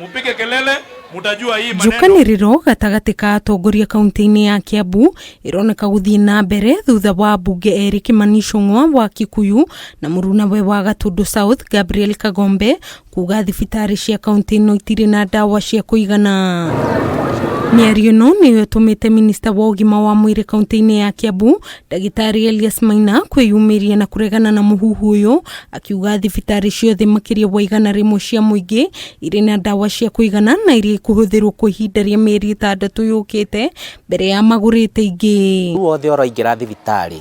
Mupige kelele mutajua hii maneno. Njũkanĩrĩro gatagatĩ ka atongoria kaunti-inĩ ya Kiambu ĩroneka gũthiĩ na mbere thutha wa ambunge erĩ Kimani Ichung'wa wa Kikuyu na mũrunawe wa Gatundu South Gabriel Kagombe kuga thibitarĩ cia kaunti ĩno itirĩ na ndawa cia kũigana. Mĩario ĩno nĩyo ĩtũmĩte minista wa ũgima wa mwĩrĩ kaunti-inĩ ya Kiambu Ndagĩtarĩ Elias Maina kwĩyumĩria na kũregana na mũhuhu ũyũ akiuga thibitarĩ ciothe makĩria wa 100 cia mũingĩ irĩ na ndawa cia kũigana na iria ikũhũthĩrwo kwa ihinda rĩa mĩeri 6 yũkĩte mbere ya magũrĩte ingĩ. Rĩu wothe ũraingĩra thibitarĩ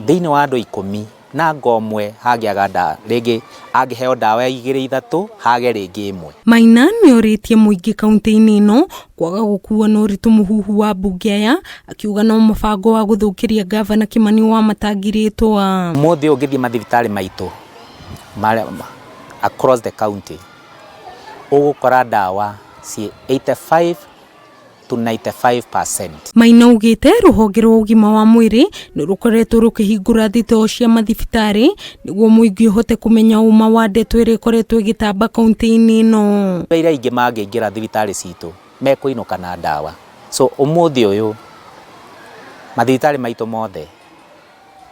thĩinĩ wa andũ 10 na ngo ũmwe hangĩaga ndawa rĩngĩ angĩheo ndawa 2 3 hage rĩngĩ 1. Maina nĩ orĩtie mũingĩ kaunti-inĩ ĩno kwaga gũkua na ũritũ mũhuhu wa mbunge aya akiuga no mũbango wa gũthũkĩria ngavana Kimani wa Matangi rĩtwa. Ũmũthĩ ũngĩthiĩ mathibitarĩ maitũ across the county ũgũkora ndawa ciĩ 85 to 95%. Maina augĩte rũhonge rwa ũgima wa mwĩrĩ nĩ rũkoretwo rũkĩhingũra thitoo cia mathibitarĩ nĩguo mũingĩ ũhote kũmenya ũma wa ndeto ĩrĩa ĩkoretwo ĩgĩtamba kaunti-inĩ ĩno. Ira aingĩ mangĩingĩra thibitarĩ citũ mekũinũka na ndawa. So ũmũthĩ ũyũ mathibitarĩ maitũ mothe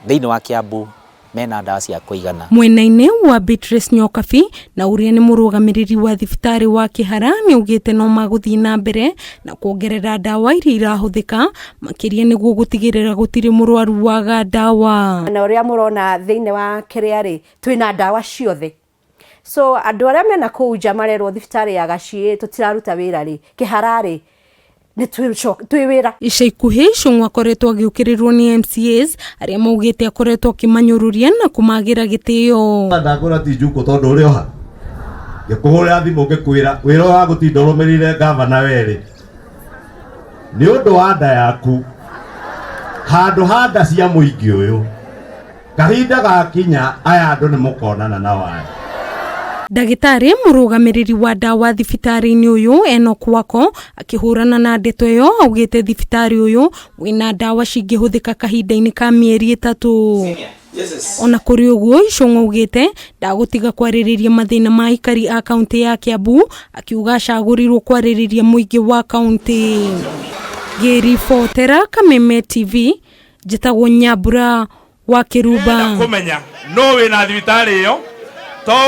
thĩinĩ wa Kiambu mena ndawa cia kũigana. Mwena-inĩ wa Beatrice Nyokabi na ũrĩa nĩ mũrũgamĩrĩri wa thibitarĩ wa Kĩhara nĩ augĩte no magũthiĩ na mbere na kuongerera ndawa iria irahũthĩka makĩria nĩguo gũtigĩrĩra gũtirĩ mũrwaru waga ndawa. Na ũrĩa mũrona thĩinĩ wa kĩrĩa rĩ, twĩna ndawa ciothe. So andũ arĩa mena kũu nja marerwo thibitarĩ ya Gaciĩ tũtiraruta wĩra rĩ, Kĩhara rĩ, nĩ twĩ wĩra. Ica ikuhĩ Ichung'wa akoretwo agĩũkĩrĩrwo nĩ MCAs arĩa maugĩte akoretwo akĩmanyũrũria na kũmagĩra gĩtĩo. Ndakwĩra ti njukũ tondũ ũrĩ oha ngĩkũhũrĩra thimũ ngĩkwĩra wĩra ũyũ wa gũtinda ũrũmĩrĩire gavana werĩ nĩ ũndũ wa nda yaku handũ ha nda cia mũingĩ ũyũ kahinda gakinya aya andũ nĩ mũkonana na waya. Ndagĩtarĩ mũrũgamĩrĩri wa ndawa thibitarĩ-inĩ ũyũ Enoch Wako akĩhũrana na ndeto ĩyo augĩte thibitarĩ ũyũ wĩna ndawa cingĩhũthĩka kahinda-inĩ ka mĩeri 3. Ona kũrĩ ũguo Ichung'wa augĩte ndagũtiga kwarĩrĩria mathĩna ma aikari a kaunti ya Kiambu akiuga acagũrirwo kwarĩrĩria mũingĩ wa kaunti. Ngĩribotera Kameme TV njĩtagwo Nyambura wa Kĩrumba. Kũmenya no wĩna thibitarĩ ĩyo.